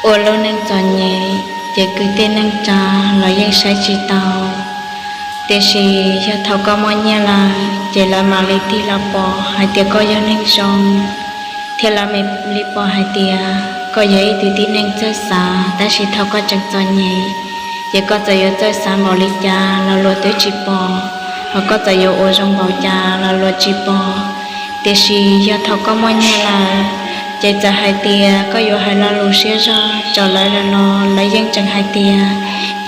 Ua lub neej txom nyem ces kwv tij neej tsa los yeej saib tsis taus, tiam sis yog thaum koj muaj nyiaj lawm ces lawv mam li tig los pom hais tias koj yog neeg zoo, thiab lawv mam li pom hais tias koj yog ib tug tib neeg txawj xav. Tab sis thaum koj tseem txom nyem, ces koj txawm yuav txawj xav npaum li cas los luag twb tsis pom, hos koj txawm yuav ua zoo npaum cas los luag tsis pom. Tiam sis yog thaum koj muaj nyiaj lawm, ces txawm hais tias koj yuav hais lo lus siab zog rau lawv los lawv yeej tseem hais tias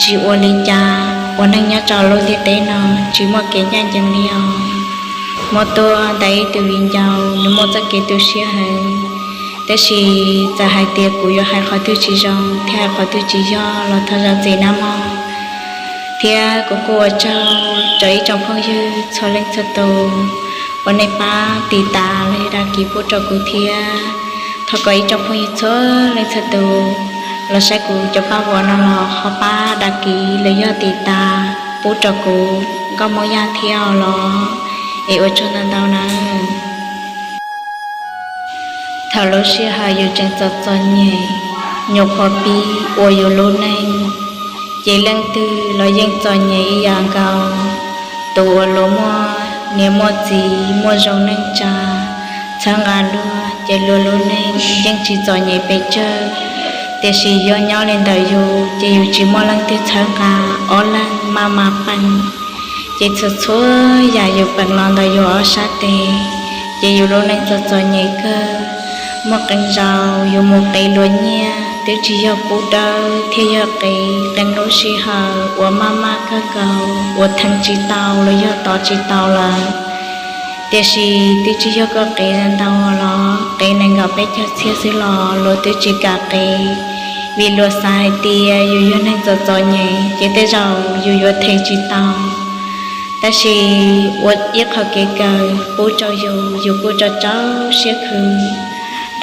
tsis ua li cas, ua neej nyob rau lub ntiaj teb no tsis muaj kev ncaj ncees li os. Muab tuaj ntawm ib tug viv ncaus, nws muaj txoj kev tu siab heev, tab sis txawm hais tias kuv yuav hais qhov twg tsis zoo thiab hais qhov twg tsis yog los thov zam txim nawb mog. Thiab kuv kuj ua tsaug rau ib tsoom phooj ywg txhua leej txhua tus uas nej pab tiv tas los yog dag kis pub rau kuv thiab. Thov kom ib tsoom phooj ywg txhua leej txhua tus los saib kuv cov paj vuam no los ho pab dag kis los yog tiv tas pub rau kuv nkauj Hmoob Yaj thiab os los, es ua tsaug ntau ntau nawb. Thaum lub sij hawm yus tseem txom txom nyem, nyuam qhuav pib ua yus lub neej, ces leej twg los yeej txom nyem ib yam nkaus. Tus uas luag muaj niam muaj txiv muaj zoo neej tsa, txhawb nqa luag ces luag lub neej yeej tsis txom nyem pes tsawg. Tiam sis yog nyob li ntawm yus ces yus tsis muaj leej twg txhawb nqa, ob leeg maj mam peem, ces txhua txhua yam yus peem los ntawm yus ob sab tes, ces yus lub neej txom txom nyem kawg. Muaj qee zaus yus mus qiv luag nyiaj twb tsis yog pub dawb thiab yog qiv qee lub sij hawm uas maj maj kawg nkaus uas theej tsis tau los yog tov tsis tau lawm. Tiam sis twb tsis yog koj qiv ntau los qiv nees nkaum peb caug txhiab xwb los luag twb tsis kam qiv, vim luag xav hais tias yus yog neeg txom txom nyem ces tej zaum yus yuav them tsis tau. Tab sis ua ib qho kev kawm pub rau yus, yus kuj rau rau siab khwv.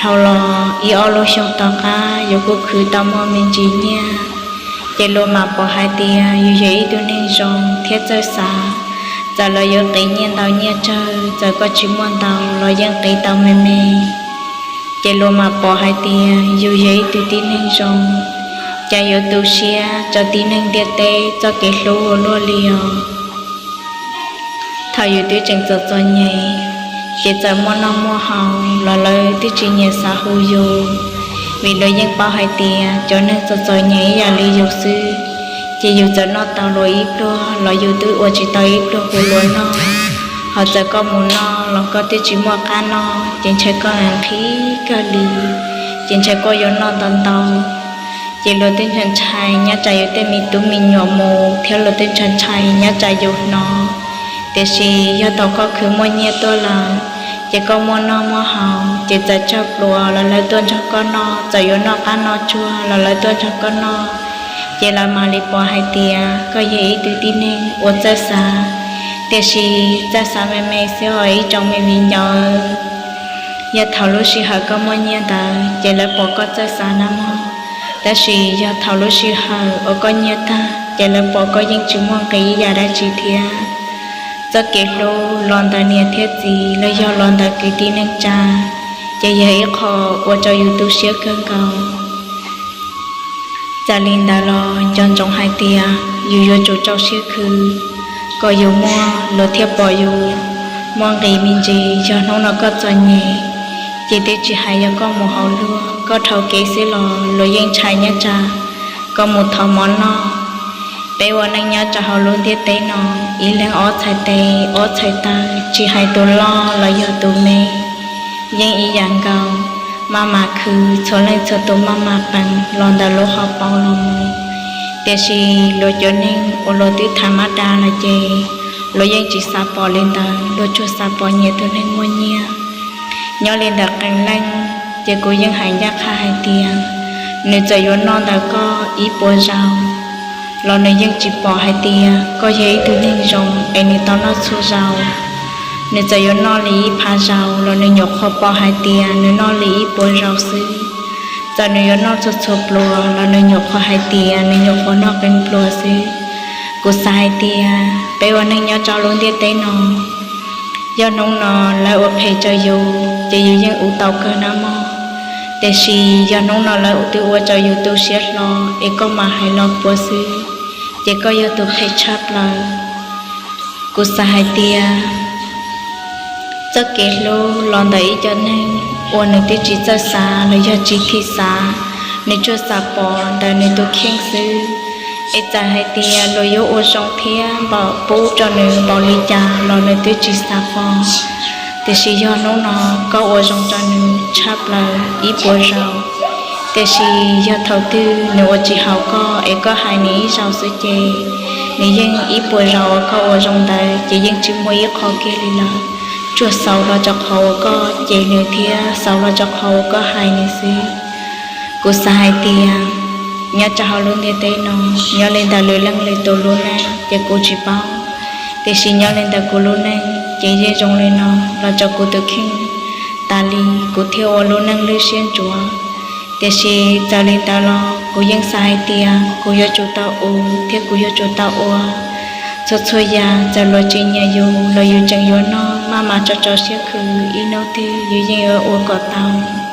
Dhau los ib ob lub xyoo tom qab yus kuj khwv tau muaj me ntsis nyiaj, ces luag mam pom hais tias yus yog ib tug neeg zoo thiab txawj xav. Txawm lawv yuav qiv nyiaj ntau nyiaj tsawg, txawm koj tsis muaj ntau los yeej qiv tau me me, ces luag mam pom hais tias yus yog ib tug tib neeg zoo. Cas yuav tu siab rau tib neeg ntiaj teb txoj kev hlub ua luaj li os. Thaum yus twb tseem txom txom nyem, ces txawm muaj noj muaj haus los lawv twb tsis nyiam xav hu yus, vim luag yeej paub hais tias cov neeg txom txom nyem ib yam li yus xwb, ces yus txawm noj tau luag ib pluag los yus twb ua tsis tau ib pluag hu luag noj. Ho txawm koj mus noj los koj twb tsis muaj qab noj, ces ntshai koj nqhis kawg li, ces ntshai koj yuav noj ntau ntau. Ces luag twb ntshai ntshai nyob tsam yus tej me tub me nyuam mus thiab luag twb ntshai ntshai nyob tsam yus hnov. Tiam sis yog thaum koj khwv muaj nyiaj tuaj lawm, ces koj muaj noj muaj haus ces txawm tsawg pluas los lawv tuaj nrog koj noj, txawm yuav noj qab noj tsuag los lawv tuaj nrog koj noj, ces lawv mam li pom hais tias koj yog ib tug tib neeg uas txawj xav. Tiam sis txawj xav me me xwb os ib tsoom me viv ncaus. Yog thaum lub sij hawm koj muaj nyiaj ntawd ces lawv pom koj txawj xav nawb mog. Tab sis yog thaum lub sij hawm uas koj nyiaj tag ces lawv pom koj yeej tsis muaj nqis ib yam dab tsi thiab. Txoj kev hlub los ntawm niam thiab txiv los yog los ntawm kwv tij neej tsa, ces yog ib qho ua rau yus tu siab kawg nkaus. Txawm li ntawd los nco ntsoov hais tias yus yuav tsum rau siab khwv kom yus muaj luag thiaj pom yus. Muaj nqis me ntsis, yog hnub no koj txom nyem, ces twb tsis hais yog koj mus hauv luag, koj dhau kev xwb los luag yeej ntshai nyob tsam koj mus thov mov noj. Peb ua neej nyob rau hauv lub ntiaj teb no, ib leeg ob txhais tes ob txhais taw, tsis hais tus loj los yog tus me, yeej ib yam nkaus. Maj mam khwv, txhua leej txhua tus maj mam peem los ntawm lub hauv paus los mus. Tiam sis luag cov neeg uas luag twb tham mab da lawm ces luag yeej tsis xav pom li ntawd, luag tsuas xav pom nyias tus neeg muaj nyiaj. Nyob li ntawm qee leej, ces kuv yeej hais ncaj qha hais tias nws txawm yuav noj ntawm koj ib puas zaus los nws yeej tsis pom hais tias koj yog ib tug neeg zoo es nws tau noj txhua zaus. Nws txawm yuav noj li ib phav zaus los nws nyuam qhuav pom hais tias nws noj li ib puas zaus xwb. Txawm nws yuav noj txhua txhua pluas los nws nyuam qhuav hais tias nws nyuam qhuav noj qee pluas xwb. Kuv xav hais tias peb ua neej nyob rau lub ntiaj teb no, yog hnub no lawv ua phem rau yus ces yus yeej ua tau kawg nawb mog. Tiam sis yog hnub no lawv twb ua rau yus tu siab hlo, es koj mam hais los puav xwb, ces koj yog tus phem tshaj plaws. Kuv xav hais tias txoj kev hlub los ntawm ib co neeg uas nws twb tsis txawj xav los yog tsis thim xav, nws tsuas xav pom ntawm nws tus kheej xwb. Es txawm hais tias luag yuav ua zoo thiab npaum pub rau nws npaum li cas los nws twb tsis xav pom. Tiam sis yog hnub no koj ua zoo rau nws tshaj plaws ib puas zaus, tiam sis yog thaum twg nws ua tsis haum koj es koj hais nws ib zaug xwb ces nws yeej ib puas zaus uas koj ua zoo ntawd ces yeej tsis muaj ib qho kiag li lawm. Tsuas xaus los rau qhov uas koj cem nws thiab xaus los rau qhov uas koj hais nws xwb. Kuv xav hais tias nyob rau hauv lub ntiaj teb no, nyob li ntawm lwm leej lwm tus lub neej ces kuv tsis paub, tiam sis nyob li ntawm kuv lub neej ces yeej zoo li no los rau kuv tus kheej tas li, kuv thiaj ua lub neej lwj siab ntsuav. Tiam sis txawm li ntawd los kuv yeej xav hais tias kuv yuav tsum tau ua thiab kuv yuav tsum tau ua txhua txhua yam, txawm luag tsis nyiam yus los yus tseem yuav noj maj mam tso tso siab khwv, ib hnub twg yus yeej yuav ua kom tau.